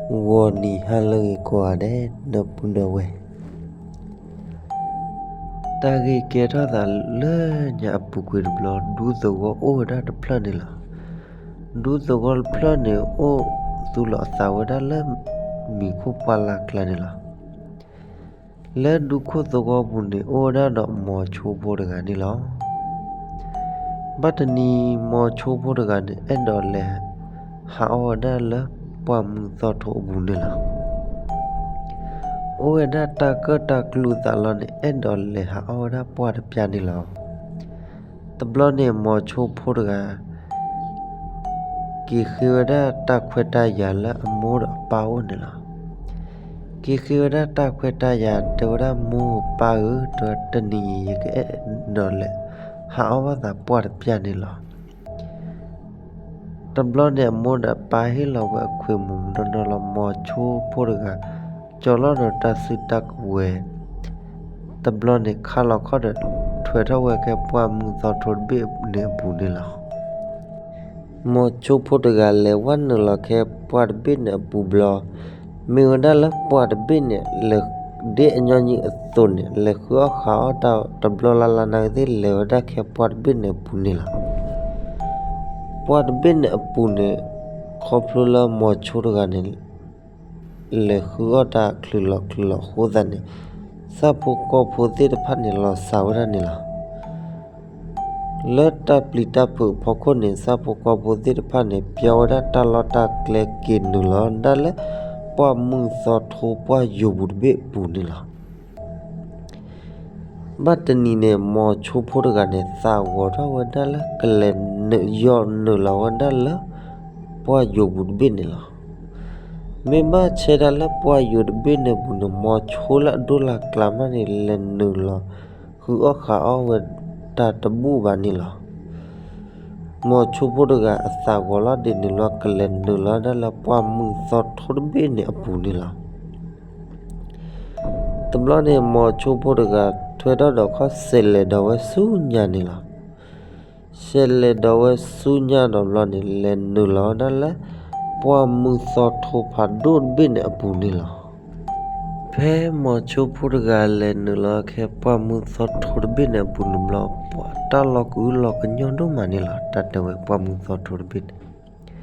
ဂီၤနံၤဟါလၢအဂ့ၤကိးဂၤဒဲး ဒီပုၢ်ဒီဝဲၢ်, တၢ်ဂ့ၢ်ကဲထီၣ်သးလၢညါအပူၤကွံာ်တဘျီ ဒူသဝီအိၣ်ဝဲဒၣ်တဖျၢၣ်န့ၣ်လီၤ. ဒူသဝီတဖျၢၣ်န့ၣ် အိၣ်သူၣ်လီၤအသးဝဲဒၣ်လၢ မံၤခိၣ်ပှၢ်လၢ်ကျါန့ၣ်လီၤ. လၢဒူခိၣ်သဝီပူၤန့ၣ် အိၣ်ဝဲဒၣ်ဒီးမိၤဆိဖိတဂၤန့ၣ်လီၤ. ဘၣ်တနံၤ မိၤဆိဖိတဂၤန့ၣ် အဲၣ်ဒိးလဲၤ ဟးအီၣ်ဝဲဒၣ်လၢပှၢ်မုၢ်သီထိအပူၤန့ၣ်လီၤ. အိၣ်ဝဲဒၣ်တၢ်ကၢၣ်တၢ်ကျူသးလီၤန့ၣ် အဲၣ်ဒိးလဲၤဟးအီၣ်ဝဲဒၣ်ပှၢ်တပျၢ်န့ၣ်လီၤ. တဘျီန့ၣ် မိၤဆိဖိတဂၤ က့ၤဃ့ဝဲဒၣ်တၢ်ခွဲးတၢ်ယာ်လၢအမိၢ်ဒီးအပၢ်အိၣ်န့ၣ်လီၤ. က့ၤဃ့ဝဲဒၣ်တၢ်ခွဲးတၢ်ယာ် တဲဝဲဒၣ် မိၢ်ပၢ်ဧၢ, တဲဝဲ တနံၤအံၤ ယကအဲၣ်ဒိးလဲၤ ဟးအီၣ်ဘၣ်သးပှၢ်တပျၢ်န့ၣ်လီၤ. တဘျီန့ၣ် အမိၢ်ဒီးအပၢ်ဟ့ၣ်လီၤဝဲအခွဲးမုၢ်ဒီနီၤလီၤ မိၤဆိဖိတဂၤ ကၠီၤလီၤဒီးတၢ်စုတၢ်ကဝဲၤ, တဘျီန့ၣ် ခါလီၤခီၣ်ဒီး ထွဲထီၣ်ဝဲခဲပှၢ်မုၢ်သီထိတဘ့ၣ်န့ၣ်အပူၤန့ၣ်လီၤ. မိၤဆိဖိတဂၤလဲၤဝဲနုာ်လီၤခဲပှၢ်တဘ့ၣ်န့ၣ်အပူၤဘျီ, မ့ၢ်ဝဲဒၣ်လၢပှၢ်တဘ့ၣ်န့ၣ် လဲၤဒ်အညီနုၢ်အသိးန့ၣ် လဲၤဃုအီၣ်ဃးအီၣ်တၢ်တဘျီလၢ်လၢ်နာ်က့သ့ၣ် လဲၤဝဲဒၣ်ခဲပှၢ်တဘ့ၣ်န့ၣ်အပူၤန့ၣ်လီၤ. ပှၢ်တဘ့ၣ်န့ၣ်အပူၤန့ၣ် ခီဖျိလၢမိၤဆိတဂၤန့ၣ် လဲၤဃုအီၣ်တၢ်ချုးလီၤချုးလီၤအဃိသတးန့ၣ် ဆၣ်ဖိကီၢ်ဖိသ့ၣ်တဖၣ်န့ၣ် လီၤစၢ်ဝဲဒၣ်န့ၣ်လီၤ. လၢတၢ်ပျံၤတၢ်ဖုးအဖီခိၣ်န့ၣ် ဆၣ်ဖိကီၢ်ဖိသ့ၣ်တဖၣ်န့ၣ် ပျီဝဲဒၣ်တၢ်လီၢ်တၢ်ကျဲ က့ၤနုာ်လီၤဒၣ်လၢ ပှၢ်မုၢ်သီထိပှၢ်ယိာ်ပူၤတဘ့ၣ်အပူၤန့ၣ်လီၤ. ဘၣ်တနံၤန့ၣ် မိၤဆိဖိတဂၤန့ၣ် သးဂီၤထီၣ်ဝဲဒၣ်လၢကလဲၤနုာ်ယီၢ်နုာ်လီၤဝဲဒၣ်လၢ ပှၢ်ယိာ်ပူၤတဘ့ၣ်န့ၣ်လီၤ. မ့ၢ်ဘၣ်ဆဲဒၣ်လၢပှၢ်ယိာ်တဘ့ၣ်န့ၣ်အပူၤန့ၣ် မိၤဆိလၢအဒိၣ်လၢ်ကျါမးန့ၣ် လဲၤနုာ်လီၤ ဃုအီၣ်ဃးအီၣ်ဝဲတၢ်တဘူၣ်ဘၣ်န့ၣ်လီၤ. မိၤဆိဖိတဂၤအသးဂီၤလီၤဒ်န့ၣ်လီၤ ကလဲၤနုာ်လီၤဒၣ်လၢပှၢ်မုၢ်သီထိတဘ့ၣ်န့ၣ်အပူၤန့ၣ်လီၤ. တဘျီန့ၣ် မိၤဆိဖိတဂၤ ထွဲထီၣ်ဒီးခီၣ် စဲးလဲၤဒီးဝဲဆူညါန့ၣ်လီၤ. စဲးလဲၤဒီးဝဲဆူညါဒီးဘျီန့ၣ် လဲၤနုာ်လီၤဝဲဒၣ်လၢ ပှၢ်မုၢ်သီထိဖးဒိၣ်တဘ့ၣ်န့ၣ်အပူၤန့ၣ်လီၤ. ဖဲမိၤဆိဖိတဂၤလဲၤနုာ်လီၤခဲပှၢ်မုၢ်သီထိတဘ့ၣ်န့ၣ်အပူၤန့ၣ်ဘျီ ပှၤတၢ်လီၤကူလီၤကညီဒိၣ်မးန့ၣ်လီၤ. တၢ်တဲဝဲပှၢ်မုၢ်သီထိတဘ့ၣ်န့ၣ်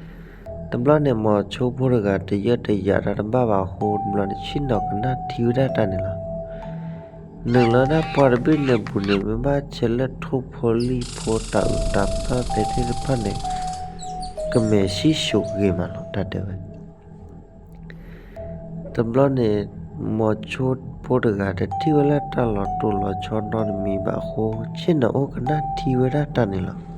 တဘျီန့ၣ် မိၤဆိဖိတဂၤ တယၢၢ်တယာ်တၢ်တဘၣ်ဘၣ်အဃိ တဘျီန့ၣ် ဆ့ၣ်နီၤကနၣ်ထံဝဲဒၣ်တၢ်န့ၣ်လီၤ. နုာ်လီၤဒၣ်ပှၢ်တဘ့ၣ်န့ၣ်အပူၤန့ၣ် မ့ၢ်ဘၣ်ဆဲးလၢထိၣ်ဖိလံၣ်ဖိတၢ်အုးတၢ်သီၣ်သ့ၣ်တဖၣ်န့ၣ် ကမဲာ်ဆံၣ်စိးဂ့ၤမးလီၤ တၢ်တဲဝဲ တဘျီန့ၣ် မိၤဆိဖိတဂၤ တထံၣ်ဝဲလၢတၢ်လီၤတိၢ်လီၤဆီနီတမံၤဘၣ်အဃိ ဆ့ၣ်နီၤအိၣ်ကနၣ်ထံဝဲဒၣ်တၢ်န့ၣ်လီၤ.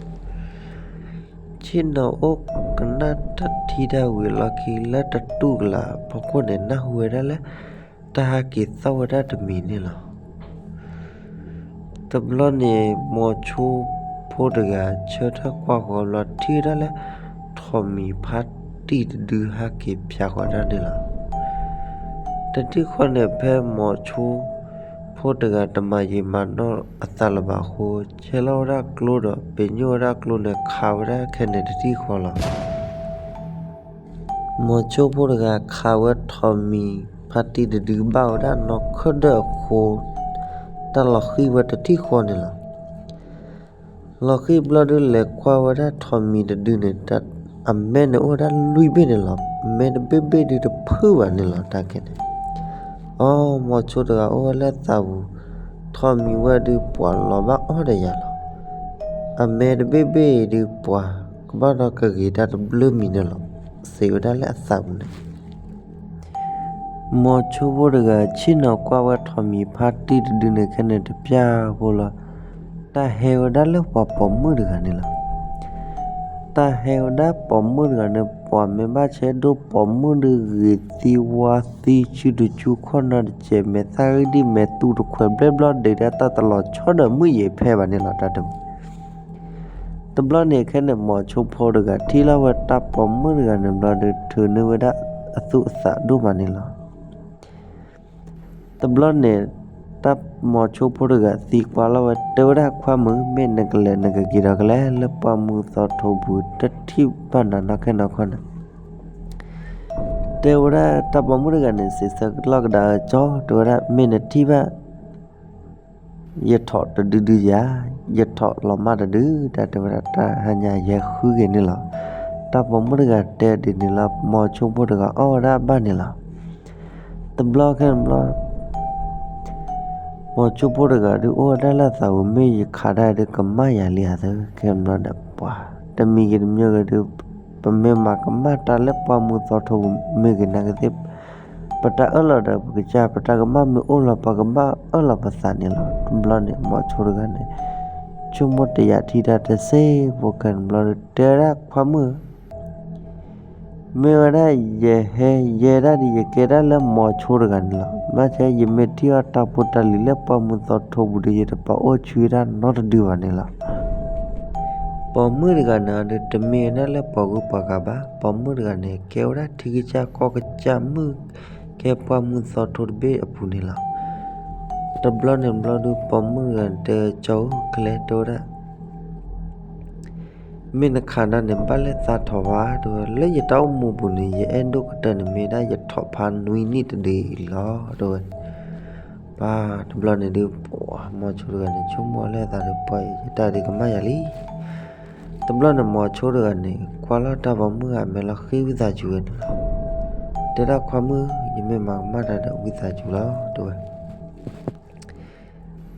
ဆ့ၣ်နီၤအိၣ်ကနၣ်တၢ်ထံတၢ်ဝံၤအလီၢ်ခံ လၢတတူၢ်ကလာ်အဖီခိၣ်န့ၣ် နၢ်ဟူဝဲဒၣ်လၢ တၢ်ဟးက့ၤသီၣ်ဝဲဒၣ်တမံၤန့ၣ်လီၤ. တဘျီန့ၣ် မိၤဆိဖိတဂၤ ဆၢထၢၣ်ကွၢ်ဃီၤဘျီ ထံၣ်ဝဲဒၣ်လၢ ထိးမံၤဖါတံၢ်တဒုဟးက့ၤဖျါဃီၤဒၣ်န့ၣ်လီၤ. တထံၣ်ဃီန့ၣ် ဖဲမိၤဆိဖိတဂၤ တမၤယံာ်မၤနီၢ်အသးလၢၤဘၣ်အဃိ ဆဲးလီၤဝဲဒၣ်ကျိဒီး ပညိၣ်ဝဲဒၣ်ကျိန့ၣ် ခးဝဲဒၣ်ခဲန့ၣ်တထံၣ်ဃီလီၤ. မိၤဆိဖိတဂၤ ခးဝဲထိးမံၤဖါတံၢ်တဒု ဘၣ်ဝဲဒၣ်နီၢ်ခၢၣ်ဒၢၣ်အဃိ တၢ်လီၤဃံၢ်ဝဲတထံၣ်ဃီန့ၣ်လီၤ. လီၤဃံၢ်ဘျီဒု လဲၤကွၢ်ဝဲဒၣ်ထိးမံၤတဒုန့ၣ် အမဲန့ၣ်အိၣ်ဝဲဒၣ်လွံၢ်ဘ့ၣ်န့ၣ်လီၤ. အမဲတဘ့ၣ်ဘ့ၣ်ဒုတဖုၣ်ဘၣ်န့ၣ်လီၤ တၢ်ခဲန့ၣ်. အိ မိၤဆိတဂၤအိၣ်ဝဲလၢသးပူၤ, ထိးမံၤဝဲဒု ပှၤလီၤဘၣ်အီၣ်ဒီးယၤလီၤ. အမဲတဘ့ၣ်ဘ့ၣ်ဒု ပှၤကဘၣ်ဒီးကဂ့ၤတၢ်တဘျုးမံၤန့ၣ်လီၤ, စံးဝဲဒၣ်လၢအသးပူၤန့ၣ်. မိၤဆိဖိတဂၤ ဆ့ၣ်နီၤကွၢ်ဝဲထိးမံၤဖါတံၢ်တဒုန့ၣ်ခဲန့ၣ်တပျၢ်ဖိလီၤ. တၢ်ဟဲဝဲဒၣ်လၢပှၤပိာ်မုၣ်တဂၤန့ၣ်လီၤ. တၢ်ဟဲဝဲဒၣ်ပိာ်မုၣ်တဂၤန့ၣ် ပှၤမ့ၢ်ဘၣ်ဆဲးဒိၣ်ပိာ်မုၣ်ဒု ဂ့ၤသံဝါသံ ဆူတဆူ ခီၣ်နီတစဲး မဲာ်သၣ်ဂံၢ်ဒံၣ် မဲာ်သူတခွဲးဘျဲၣ်ဘျီ ဒုးဒၣ်တၢ်တလီၤဆီဒီးမုၢ်ယံၤဖဲဘၣ်န့ၣ်လီၤ တၢ်တဲဝဲ. တဘျီန့ၣ်ခဲန့ၣ် မိၤဆိဖိတဂၤ ထံၣ်လီၤဝဲတၢ်ပိာ်မုၣ်တဂၤန့ၣ်ဘျီဒု ထုးန့ၢ်ဝဲဒၣ်အသူၣ်အသးဒိၣ်မးန့ၣ်လီၤ. တဘျီန့ၣ် တၢ်မိၤဆိဖိတဂၤသံကွၢ်လီၤဝဲ တဲဝဲဒၣ် ခွါမုၣ် မ့ၢ်နကလဲၤနကက့ၤဒီးကလဲၤ လၢပှၢ်မုၢ်သီထိပူၤ တထံၣ်ဘၣ်နၤနီၢ်ခဲနီၢ်ခီန့ၣ်. တဲဝဲဒၣ်တၢ်ပိာ်မုၣ်တဂၤန့ၣ် စံးဆၢကလီၢ်ကဒါအကၠီ တဲဝဲဒၣ် မ့ၢ်နထံၣ်ဘၣ် ယထိးတဒုဒုယၤ, ယထိးလီၤမၢ်တဒု, တၢ်တဲဝဲဒၣ် တၢ်ဟါညါယဲဃုက့ၤန့ၣ်လီၤ. တၢ်ပိာ်မုၣ်တဂၤတဲဒ်န့ၣ်လီၤ. မိၤဆိဖိတဂၤအီၣ်ဝဲဒၣ်ဘၣ်န့ၣ်လီၤ. တဘျီခဲန့ၣ်ဘျီ မိၤဆိဖိတဂၤဒုး အိၣ်ဝဲဒၣ်လၢသးဝံၤ မ့ၢ်ယခးဒၣ်ဒုး ကမၣ်ယၤလံဧါသၢ. ခဲန့ၣ်ဘျီဒီး ပှၤတမံၤဂ့ၤတမံၤဂ့ၤဒုး ပမ့ၢ်မၤကမၣ်တၢ်လၢပှၢ်မုၢ်သီထိ မ့ၢ်ဂ့ၤနာ်က့သ့ၣ် ပတၢ်အၢၣ်လီၤဒီးပကစၢ် ပတၢ်ကမၣ်မ့ၢ်အိၣ်လီၤ ပှၤကဘၣ်အၢၣ်လီၤပသးန့ၣ်လီၤ. တဘျီန့ၣ် မိၤဆိတဂၤန့ၣ် ဆိကမိၣ်တယာ်ထံတၢ်တစဲးဖိ ခဲန့ၣ်ဘျီဒုး တဲဝဲဒၣ်ခွါမုၣ် မ့ၢ်ဝဲဒၣ်ယဟဲယဲဒၣ်ဒီး ယကဲဒၣ်လၢမိၤဆိတဂၤန့ၣ်လီၤ. ဘၣ်ဆၣ်ယမ့ၢ်ထံၣ်အီၣ်တၢ်ဖိတၢ်လံၤလၢပှၢ်မုၢ်သီထိပူၤဒီး ယတပာ်အိၣ်ဆံးဝဲဒၣ်နီတဒုဘၣ်န့ၣ်လီၤ. ပိာ်မုၣ်တဂၤန့ၣ်ဒီး တမ့ၢ်ဝဲဒၣ်လၢပှၤဂုၤပှၤဂၤဘၣ်. ပိာ်မုၣ်တဂၤန့ၣ် ကဲဝဲဒၣ်ထံကစၢ်ကီၢ်ကစၢ်မုၣ် ကဲပှၢ်မုၢ်သီထိတဘ့ၣ်အပူၤန့ၣ်လီၤ. တဘျီန့ၣ်ဘျီဒုး ပိာ်မုၣ်တဂၤန့ၣ် တဲကၠီဧၢ ကလဲၤတဲဝဲဒၣ် မ့ၢ်နခးနၤန့ၣ် ဘၣ်လဲၤသးထီၣ်ဘၣ် တဲဝဲ, လၢယတၢ်အိၣ်မူပူၤန့ၣ် ယအဲၣ်ဒိၣ်ကတၢၢ်န့ၣ် မ့ၢ်ဒၣ်ယထိးဖးနွံနံၣ်တဒုအံၤလီၤ တဲဝဲ. ပှၤတဘျီန့ၣ်ဒုး ပှၤမိၤဆိတဂၤန့ၣ် ဆိကမိၣ်လၢသးဒီး ပှၤယတၢ်ဒုးကမၣ်ယၤလံ. တဘျီန့ၣ် မိၤဆိတဂၤန့ၣ် ကွၢ်လီၤတၢ်ပိာ်မုၣ်ဂၤမဲာ်လီၤ ဃ့ဝံသးစူၤဝဲန့ၣ်လီၤ. တဲဒၣ်ခွါမုၣ် ယမ့ၢ်မၤကမၣ်တၢ်ဒီးဝံသးစူၤလီၤ တဲဝဲ.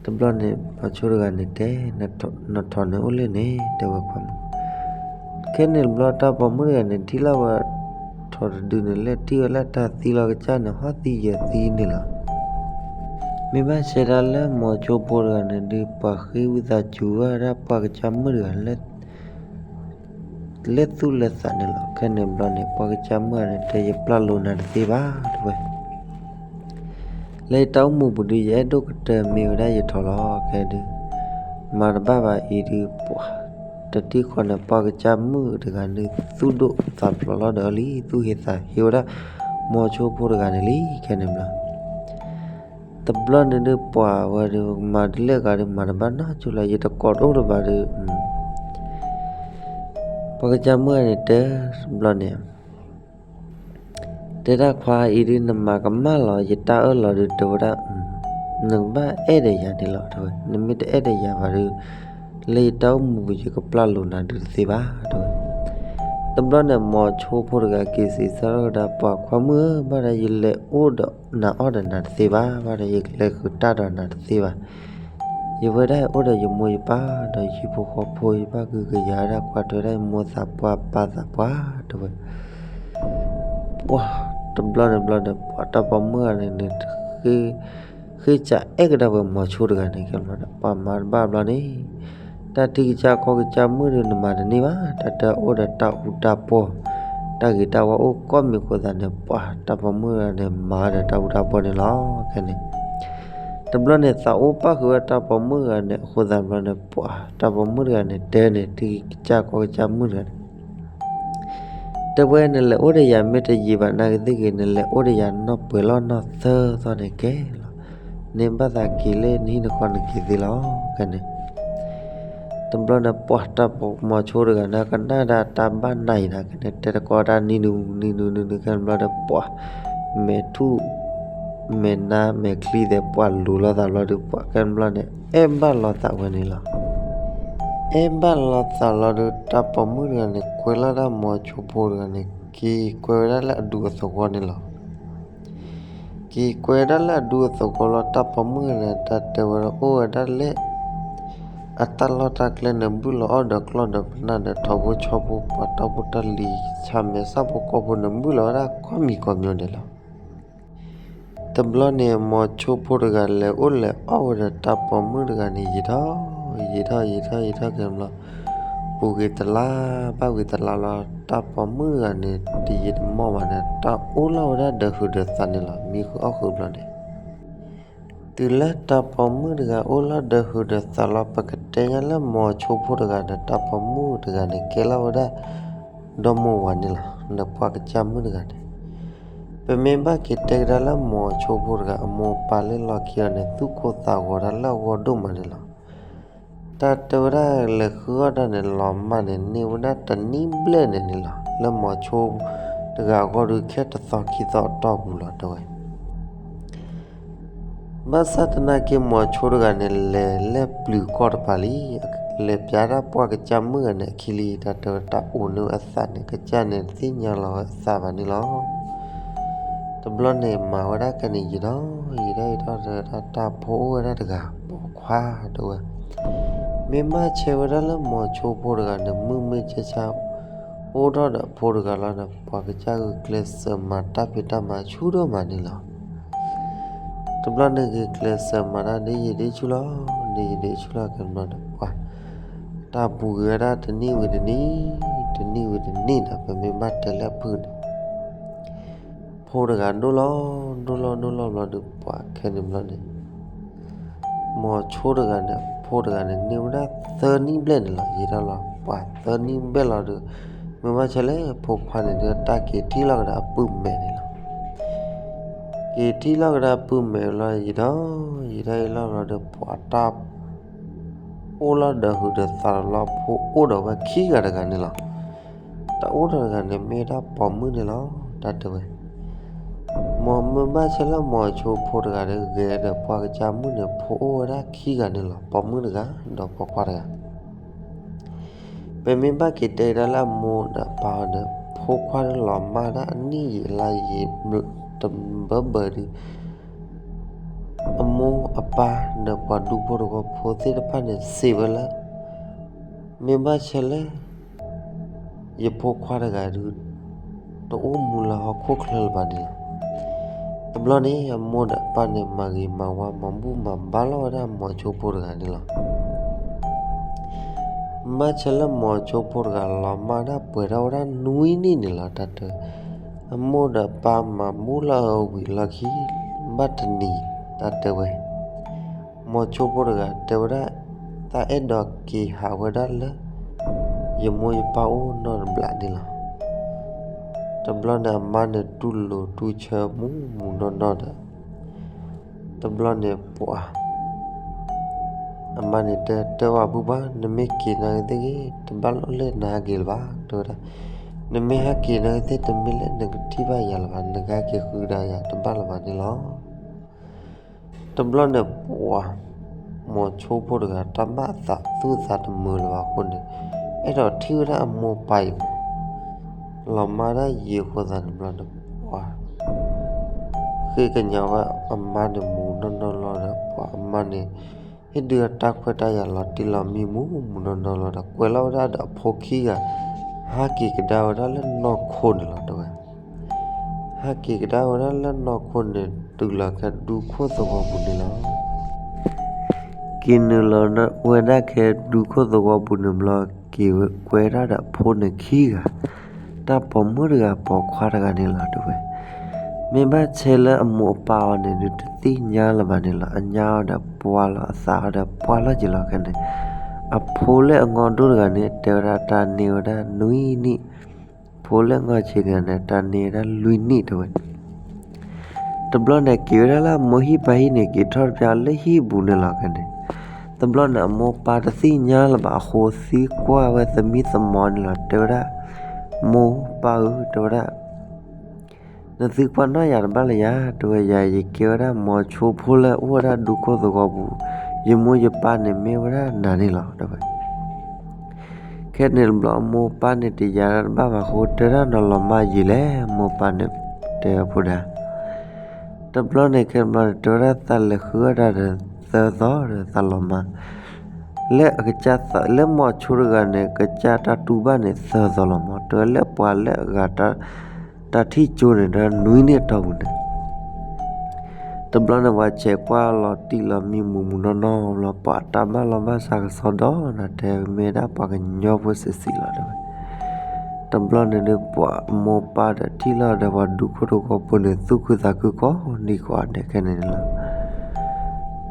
တဘျီန့ၣ် မိၤဆိတဂၤန့ၣ်တဲ နထိးန့ၣ်အိၣ်လၢန့ၣ် တဲဝဲခွါမုၣ်. ခဲန့ၣ်တဘျီ တၢ်ပိာ်မုၣ်တဂၤန့ၣ် ထံၣ်လီၤဝဲထိးတဒုန့ၣ် လဲၤထံၣ်ဝဲလၢတၢ်သံလီၤကစၢ်န့ၣ် ဟီၣ်သံယဲၢ်သံန့ၣ်လီၤ. မ့ၢ်ဘၣ်ဆဲဒၣ်လၢမိၤဆိဖိတဂၤန့ၣ်ဒုး ပှၤဃ့ဝံသးစူၤဝဲဒၣ်ပှၤကစၢ်မုၣ်တဂၤ လၢသူၣ်လၢသးန့ၣ်လီၤ. ခဲန့ၣ်တဘျီန့ၣ် ပှၤကစၢ်မုၣ်ဂၤန့ၣ် တဲယပျၢ်လိာ်နၤတသ့ဘၣ် တဲဝဲ. လၢယတၢ်အိၣ်မူပူၤဒုး ယအဲၣ်ဒိၣ်ကတၢၢ်မ့ၢ်ဝဲဒၣ်ယထိးလီၤ. ခဲဒုး မၤတဘၣ်ဘၣ်အံၤဒုး ပှၤ တထံၣ်ဃီန့ၣ် ပှၤကစၢ်မုၣ်တဂၤန့ၣ် သူၣ်ဒိၣ်သးဖျိးလီၤဒီးလံ သူၣ်ဟ့သးဟ့ဝဲဒၣ် မိၤဆိဖိတဂၤန့ၣ်လံ ခဲန့ၣ်ဘျီ. တဘျီန့ၣ်ဒုး ပှၤဝဲဒုး မၤဒ်လဲၣ်ဂ့ၤဒုး မၤတဘၣ်နီတစူၤလီၤ ယတကိးတအိၣ်တဘၣ်ဒီး ပှၤကစၢ်မုၣ်ဂၤန့ၣ်တဲ တဘျီန့ၣ် တဲဒၣ်ခွါအံၤဒုး နမၤကမၣ်လီၤ ယတၢ်အၢၣ်လီၤဒုး တဲဝဲဒၣ် နကဘၣ်အဲၣ်ဒီးယၤန့ၣ်လီၤ တဲဝဲ. နမ့ၢ်တအဲၣ်ဒီးယၤဘၣ်ဒုး လၢယတၢ်အိၣ်မူပူၤ ယကပျၢ်လိာ်နၤဒုးတသ့ဘၣ် တဲဝဲ. တဘျီန့ၣ် မိၤဆိဖိတဂၤက့ၤစံးဆၢလီၤကဒါ ပှၤခွါမုၣ်ဧၢ ဘၣ်ဒီးယလဲၤအိၣ်ဒီးနၤအီၣ်ဒီးနၤတသ့ဘၣ်, ဘၣ်ဒီးယလဲၤဃုာ်တၢ်ဒီးနၤတသ့ဘၣ်. ယဝဲဒၣ်အိၣ်ဒီးယမိၢ်ယပၢ်ဒီးဟံၣ်ဖိဃီဖိ ယဘၣ်ကဟုကယာ်ဝဲဒၣ် ကွၢ်ထွဲဒၣ်ယမိၢ်သးပှၢ်ပၢ်သးပှၢ် တဲဝဲ. ပှၤတဘျီန့ၣ်ဘျီန့ၣ် ပှၤတၢ်ပိာ်မုၣ်ဂၤန့ၣ်န့ၣ် ဃ့စးအဲၣ်ကဒါဝဲမိၤဆိတဂၤန့ၣ် ခဲဘျီဒီး ပှၤမၤတဘၣ်ဘျီန့ၣ် တၢ်ထံကစၢ်ကီၢ်ကစၢ်မုၣ်ဒီးနမၤတန့ၢ်ဘၣ်, တၢ်တအိၣ်ဒီးတၢ်အူတၢ်ပီၢ်, တၢ်ဂ့ၤတၢ်ဝါအိၣ်ကိးမံၤအဃိသတးန့ၣ် ပှၤတၢ်ပိာ်မုၣ်ဂၤန့ၣ် မၤဒီးတၢ်အူတၢ်ပီၢ်န့ၣ်လီၤ. ခဲန့ၣ် တဘျီန့ၣ် သးအိၣ်ပၣ်ဃုာ်ဝဲတၢ်ပိာ်မုၣ်ဂၤန့ၣ် အဃိသတးဘျီန့ၣ် ပှၤတၢ်ပိာ်မုၣ်တဂၤန့ၣ် တဲန့ၣ် ထံကစၢ်ကီၢ်ကစၢ်မုၣ်တဂၤန့ၣ် တဲဝဲ နလဲၤအိၣ်ဒီးယၤ မ့ၢ်တယံာ်ဘၣ်နာ်က့သ့ၣ်ဂ့ၤ နလဲၤအိၣ်ဒီးယၤနီၢ်ပှဲၤလီၤနီၢ်သၢသီန့ၣ်ကဲလီၤ. န့ၣ်ဘၣ်သးက့ၤလၢနဟံၣ်နဃီနက့ၤသ့လီၤ. ခဲန့ၣ် တဘျီန့ၣ် ပှၤတၢ်ပိာ်မုၣ်ဆိတဂၤန့ၣ် ကနၣ်ဒၣ်တၢ်ဘၣ်နၤအံၤန့ၣ် ကန့ၣ် တဲတကိးတၢ်နံၤနုၤနံၤနုၤနံၤနုၤ ခဲန့ၣ်ဘျီဒီး ပှၤမဲာ်ထူၣ် မဲာ်နါမဲာ်ချံသဲး ပှၤလူၤလိာ်သးဘျီဒီး ပှၤခဲန့ၣ်ဘျီန့ၣ် အဲၣ်ဘၣ်လိာ်သးဝဲန့ၣ်လီၤ. အဲၣ်ဘၣ်လိာ်သးလီၤဒီး တၢ်ပိာ်မုၣ်တဂၤန့ၣ် ကွဲလီၤဒၣ်မိၤဆိဖိတဂၤန့ၣ် က့ၤကွဲဝဲဒၣ်လၢအဒူအသဝီန့ၣ်လီၤ. က့ၤကွဲဒၣ်လၢအဒူအသဝီလီၤ တၢ်ပိာ်မုၣ်တဂၤန့ၣ် တၢ်တဲဝဲဒီး အိၣ်ဝဲဒၣ်လၢ အတၢ်လီၢ်တၢ်ကျဲန့ၣ် ဘုၣ်လီၤအီၣ်ဒီးကျီၢ်ဒီးပနၢ်ဒီးထီဘိဆီဘိ ပှၤတီဖိတၢ်လံၤ ဆၣ်မဲာ်ဆၣ်ဖိကီၢ်ဖိန့ၣ် ဘုၣ်လီၤဝဲဒၣ်ကိးမံၤကိးမျိုးန့ၣ်လီၤ. တဘျီန့ၣ် မိၤဆိဖိတဂၤ လဲၤအိၣ်လဲၤအီၣ်ဝဲဒီးတၢ်ပိာ်မုၣ်တဂၤန့ၣ် ယံာ်ထီၣ် ယံာ်ထီၣ် ယံာ်ထီၣ် ယံာ်ထီၣ်က့ၤဘျီ ပူၤကွံာ်တလါ ဘၣ်ကွံာ်တလါလီၤ တၢ်ပိာ်မုၣ်တဂၤန့ၣ် တယံာ်တမီၢ်ဘၣ်န့ၣ် တၢ်အိၣ်လီၤဝဲဒၣ်ဒီးဟုးဒီးသးန့ၣ်လီၤ. မံဃုာ်အီၣ်ဃုာ်ဘျီန့ၣ် တုၤလၢတၢ်ပိာ်မုၣ်တဂၤအိၣ်လီၤဒီးဟုးဒီးသးလီၤ ပကတဲညါလၢမိၤဆိဖိတဂၤဒီး တၢ်ပိာ်မုၣ်တဂၤန့ၣ် ကဲလီၤဝဲဒၣ် ဒီမိၢ်ဝၤန့ၣ်လီၤ. ဒီးပှၤကစၢ်မုၣ်တဂၤန့ၣ် ပမ့ၢ်ဘၣ်က့ၤတဲကဒါလၢမိၤဆိဖိတဂၤ အမိၢ်ပၢ်လၢလီၢ်ခံအီၤန့ၣ် သူၣ်ကိၢ်သးဂီၤတၢ်လၢအဂီၢ်ဒိၣ်မးန့ၣ်လီၤ. တၢ်တဲဝဲဒၣ်လဲၤဃုအီၣ်တၢ်န့ၣ် လီၤမၢ်န့ၣ် န့ၢ်ဝဲဒၣ်တနံၣ်ဘျဲၣ်န့ၣ်န့ၣ်လီၤ. လၢမိၤဆိ တဂၤအဂီၢ်ဒီး ခဲတသီခံသီအတီၢ်ပူၤလီၤ တဲဝဲ. ဘၣ်ဆၣ်သနာ်က့ မိၤဆိတဂၤန့ၣ် လဲၤလဲၣ်ပျုၤကီၢ်တပၤလံ, လဲၤပျးတၢ်ပှၢ်ကစၢ်မုၣ်ဂၤန့ၣ်အခံလံ, တၢ်တဲဝဲ တၢ်အိၣ်န့ၢ်ဝဲအသးန့ၣ် ကစၢ်န့ၣ်တသ့ၣ်ညါလီၤဝဲအသးဘၣ်န့ၣ်လီၤ. တဘျီန့ၣ် မၤဝဲဒၣ်ကဲန့ၣ် ယံာ်ဒီး ယံာ်ဒီးယံာ်ဒီး တၢ်ဖိအိၣ်ဝဲဒၣ်တဂၤ ပိာ်ခွါ တဲဝဲ. မ့ၢ်ဘၣ်ဆဲဝဲဒၣ်လၢမိၤဆိဖိတဂၤန့ၣ် မုၢ်မ့ၢ်ဆါဆါ အိၣ်ထီၣ်ဒီးအဖိတဂၤလီၤန့ၣ် ပှၤကစၢ်ဂုာ်ကျဲးစၢးမၤတၢ်ဖံးတၢ်မၤဆူၣ်ဒိၣ်မးန့ၣ်လီၤ. တဘျီန့ၣ် ဂုာ်ကျဲးစၢးမၤတၢ်ဒ်ယံာ်ဒ်ဆူၣ်လီၤ, ဒ်ယံာ်ဒ်ဆူၣ်လီၤ ကဲတဘျီန့ၣ် ပှၤ တၢ်ပူၤကွံာ်ဝဲဒၣ်တနံၣ်ဝံၤတနံၣ်, တနံၣ်ဝံၤတနံၣ်ဒီး ပမ့ၢ်ဘၣ်တဲလၢအဖုၣ်န့ၣ် ဖိတဂၤဒိၣ်လီၤ ဒိၣ်လီၤ ဒိၣ်လီၤဘျီဒီး ပှၤခဲန့ၣ်ဘျီန့ၣ် မိၤဆိတဂၤန့ၣ် ဖိတဂၤန့ၣ် န့ၢ်ဝဲဒၣ်သၢနံၣ်ဘျဲၣ်န့ၣ်လီၤ. ယံာ်ဒီးလီၤ ပှၤသၢနံၣ်ဘျဲၣ်လီၤဒီး မ့ၢ်ဘၣ်ဆဲလၢဖိခွါန့ၣ်ဒီး တၢ်က့ၤထံၣ်လီၤကဒါအပုၢ်မဲာ်န့ၣ်လီၤ. က့ၤထံၣ်လီၤကဒါအပုၢ်မဲာ်လီၤ ယံာ်ဒီး ယံာ်ဒီးယံာ်လီၤဘျီဒီး ပှၤတၢ် အိၣ်လီၤဒီးဟုးဒီးသးလီၤ ဖိအိၣ်ဒီးဝဲခံဂၤတဂၤန့ၣ်လီၤ. တၢ်အိၣ်ဒီးတဂၤန့ၣ် မ့ၢ်ဒၣ်ပိာ်မုၣ်န့ၣ်လီၤ တၢ်တဲဝဲ. မ့မ့ၢ်ဘၣ်ဆဲလၢမိၤဆိဖိတဂၤဒီး ဂဲၤဒီးပှၢ်ကစၢ်မုၣ်န့ၣ် ဖိအိၣ်ဝဲဒၣ်ခံဂၤန့ၣ်လီၤ. ပိာ်မုၣ်တဂၤ ဒီးပိာ်ခွါတဂၤ ပမ့ၢ်ဘၣ်က့ၤတဲဒၣ်လၢအမိၢ်ဒီးအပၢ်အီၤဒီး ဖိခွါဒီးလီၤမၢ်ဒၣ်အနံၣ်ယံာ်အလါယံာ် တဘၢဘၢဒီး အမိၢ်အပၢ်ဒီးပှၤဒူဖိသဝီဖိသ့ၣ်တဖၣ်န့ၣ် စံးဝဲလၢ မ့ၢ်ဘၣ်ဆဲလၢ ယဖိခွါတဂၤဒီး တအိၣ်မူလၢဟီၣ်ခိၣ်ချၢလၢၤဘၣ်န့ၣ်လီၤ. တဘျီန့ၣ် အမိၢ်ဒီးအပၢ်န့ၣ် မၤဂ့ၤမၤဝါ မၤဘူၣ်မၤဘါလီၤဝဲဒၣ်မိၤဆိဖိတဂၤန့ၣ်လီၤ. ဘၣ်ဆၢလၢမိၤဆိဖိတဂၤ လီၤမၢ်ဒၣ်ပှဲၤထီၣ်ဝဲဒၣ်နွံနံၣ်န့ၣ်လီၤ တၢ်တဲဝဲ. အမိၢ်ဒီးအပၢ်မၤဘူၣ်လၢအဝံၤလီၢ်ခံ ဘၣ်တနံၤ တၢ်တဲဝဲ မိၤဆိဖိတဂၤတဲဝဲဒၣ် သးအဲၣ်ဒိးက့ၤဟးဝဲဒၣ်လၢ ယမိၢ်ယပၢ်အိၣ်နီတဘျီန့ၣ်လီၤ. တဘျီန့ၣ်အမါန့ၣ်တူၢ်လိာ်တူၢ်ဆၢမူးမူးနီၢ်နီၢ်ဒီး တဘျီန့ၣ်ပှၤ အမါန့ၣ်တဲ တဲဝဲပုၢ်ပှၢ် နမ့ၢ်က့ၤနာ်က့ၤသ့ၣ်ဂ့ၤ တဘၣ်လိၣ်လၢနဟးက့ၤလၢၤဘၣ် တဲဝဲဒၣ်. နမ့ၢ်ဟဲက့ၤနာ်က့ၤသ့ၣ် တမ့ၢ်လၢနကထံၣ်ဘၣ်ယၤလၢၤဘၣ် နကဟဲက့ၤဃုကဒါယၤတဘၣ်လၢၤဘၣ်န့ၣ်လီၤ. တဘျီန့ၣ်ပှၤ မိၤဆိဖိတဂၤ တၢ်ဘၣ်အသးသူၣ်သးတမုာ်လၢၤဘၣ်အဃိန့ၣ် အဲၣ်ဒိးထံၣ်ဝဲဒၣ်အမိၢ်ပၢ်အံၤ လီၤမၢ်ဒၣ်ယံာ်အဃိသတးန့ၣ် တဘျီန့ၣ်ပှၤ ဃ့ကညးဝဲအမါန့ၣ်မူးနီၢ်နီၢ်လီၤဒီး ပှၤအမါန့ၣ် ဟ့ၣ်ဒုးအတၢ်ခွဲးတၢ်ယာ်လီၤတံၢ်လီၤမံမူးမူးနီၢ်နီၢ်လီၤဒီး ကွဲးလီၤဝဲဒၣ်ဒီးအဖိခံဂၤ ဟးက့ၤကဒါဝဲဒၣ်လၢနီၢ်ခိန့ၣ်လီၤ တဲဝဲ. ဟးက့ၤကဒါဝဲဒၣ်လၢနီၢ်ခိန့ၣ် တုၤလီၤခဲဒူခိၣ်သဝီပူၤန့ၣ်လီၤ. က့ၤနုာ်လီၤဝဲဒၣ်ခဲဒူခိၣ်သဝီပူၤန့ၣ်ဘျီ က့ၤကွဲးဒၣ်ဒီးအဖိန့ၣ်ခံဂၤ တၢ်ပိာ်မုၣ်တဂၤပိာ်ခွါတဂၤန့ၣ်လီၤ တဲဝဲ. မ့ၢ်ဘၣ်ဆဲလၢအမိၢ်အပၢ်အီၤန့ၣ် ဒုးတသ့ၣ်ညါလၢၤဘၣ်န့ၣ်လီၤ. အညါအီၤဒီးပှၢ်လီၤ အသးအီၤဒီးပှၢ်လီၤက့ၤလီၤခဲန့ၣ် အဖိလၢအငီၢ်ဒိၣ်တဂၤန့ၣ် တဲဝဲဒၣ်တၢ်န့ၢ်ဝဲဒၣ်နွံနံၣ်, ဖိလၢအငီၢ်ဆံးတဂၤန့ၣ် တၢ်န့ၢ်ဝဲဒၣ်လွံၢ်နံၣ် တဲဝဲ. တဘျီန့ၣ်က့ၤဝဲဒၣ်လၢအမိၢ်ဟံၣ်ပၢ်ဟံၣ်န့ၣ် က့ၤထီၣ်တပျၢ်လၢဟံၣ်ပူၤန့ၣ်လီၤခဲန့ၣ်. တဘျီန့ၣ်အမိၢ်ပၢ်တသ့ၣ်ညါလၢၤဘၣ်အဃိ သံကွၢ်ဝဲသမံသမိးန့ၣ်လီၤ တဲဝဲဒၣ်, မိၢ်ပၢ်ဧၢ တဲဝဲဒၣ် နသုကွၢ်နီၣ်ယၤတဘၣ်လၢၤယၤ တဲဝဲ, ယၤယကဲဝဲဒၣ်မိၤဆိဖိလၢအိၣ်ဝဲဒၣ်ဒူခိၣ်သဝီပူၤ, ယမိၢ်ယပၢ်န့ၣ်မ့ၢ်ဝဲဒၣ်နၤန့ၣ်လီၤ တဲဝဲ. ခဲန့ၣ်တဘျီအမိၢ်ပၢ်န့ၣ်တယာ်ဒၣ်တဘၣ်ဘၣ်အဃိ တဲဒၣ်နလီၤမၢ်ယံာ်လဲၣ် မိၢ်ပၢ်န့ၣ်တဲဖိဒါ တဘျီန့ၣ်ခဲတဘျီန့ၣ် တဲဝဲဒၣ်သးလဲၤဃုအီၣ်တၢ်ဒီးသၢသီဒီးသးလီၤမၢ်, လၢအကစၢ်သး လၢမိၤဆိတဂၤန့ၣ် ကစၢ်တၢ်တူၢ်ဘၣ်န့ၣ်သၢသီလီၤမၢ်, တဲဝဲလၢပှၤလၢအဂၤ တၢ်ထံၣ်ကၠိန့ၣ် ဒီးနွံနံၣ်အတီၢ်ပူၤန့ၣ် တဘျီန့ၣ် ပှၤဆဲးကွၢ်လီၤတံၢ်လီၤမံမူးမူးနီၢ်နီၢ်ဘျီ ပှၤတၢ်ဘၣ်လီၤဘၣ်ဆၣ်ကစီဒီးနၤ တဲမ့ၢ်ဒၣ်ပှၤကညီဖိစံးစံးလီၤ တဲဝဲ. တဘျီန့ၣ်ဒုး ပှၤအမိၢ်ပၢ်ဒီးထံၣ်လီၤဒီးပှၤဒူခိၣ်သဝီဖိန့ၣ် သူၣ်ခုသးခုကိးနံၤကိးဂၤဒဲးခဲန့ၣ်န့ၣ်လီၤ.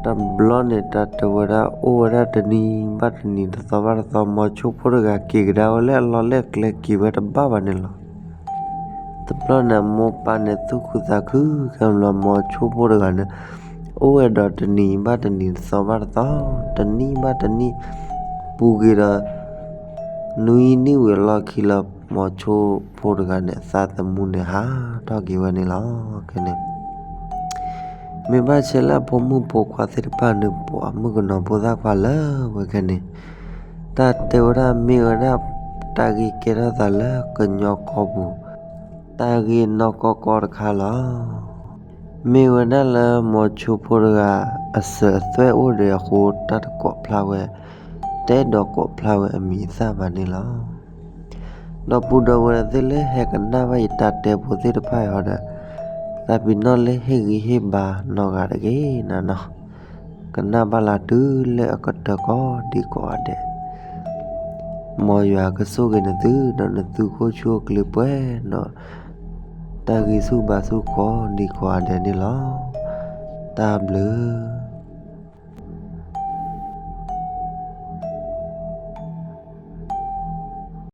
တဘျီန့ၣ် တၢ်တဲဝဲဒၣ်အိၣ်ဝဲဒၣ်တနံၤဘၣ်တနံၤ တသီဘၣ်တသီ မိၤဆိဖိတဂၤက့ၤကဒါဝဲလၢအလီၢ်လၢအကျဲ က့ၤဝဲတဘၣ်ဘၣ်န့ၣ်လီၤ. တဘျီန့ၣ် အမိၢ်ပၢ်န့ၣ်သူၣ်ခုသးခု ခဲဘျီမိၤဆိဖိတဂၤန့ၣ် အိၣ်ဝဲဒီးတနံၤဘၣ်တနံၤ တသီဘၣ်တသီ တနံၣ်ဘၣ်တနံၣ် ပူၤကွံာ်ဒီး နွံနံၣ်ဝံၤအလီၢ်ခံလၢ မိၤဆိဖိတဂၤန့ၣ် အသးသမူန့ၣ်ဟးထီၣ်က့ၤဝဲန့ၣ်လီၤ. ခဲန့ၣ် မ့ၢ်ဘၣ်ဆဲးလၢအဖိမုၣ်ဖိခွါသ့ၣ်တဖၣ်န့ၣ် ပှၤမုၣ်ကနီၤဖိသၣ်ခွါလၢဝဲခဲန့ၣ် တၢ်တဲဝဲဒၣ်မ့ၢ်ဝဲဒၣ် တၢ်ဂ့ၢ်ကဲထီၣ်သးလၢကညီကီၢ်ပူၤ တၢ်ဂ့ၢ်နီၢ်ကီၢ်ကီၢ်တခါလီၤ. မ့ၢ်ဝဲဒၣ်လၢမိၤဆိဖိတဂၤ အစၢၤအသွဲၣ်အိၣ်ဒီးအဃိ တၢ်တကိးဖျါဝဲ, တအဲၣ်ဒိးကိးဖျါဝဲအမံၤအသၣ်ဘၣ်န့ၣ်လီၤ. ဒီပုၢ်ဒီဝဲၢ်သ့ၣ်လၢဟဲကနၣ်ဘၣ်ယတၢ်တဲဖိသ့ၣ်တဖၣ်အံၤဒီး သးပ့ၤနီၣ်လၢဟ့ၣ်ဂံၢ်ဟ့ၣ်ဘါနီၢ်ဂၤတဂ့ၤနၤနီၤ. ကနၣ်ဘၣ်လၢတုၤလၢအကတၢၢ်ကိးဒံကိးဂၤဒဲး မ်ယွၤကဆိၣ်ဂ့ၤနသုဒီးနသုခိၣ်ဆူၣ်အိၣ်ချ့ပှဲၤဒီး တၢ်ဂံၢ်ဆူၣ်ဘါဆူၣ်ကိးဒံကိးဂၤဒဲးန့ၣ်လီၤ. တၢ်ဘျုး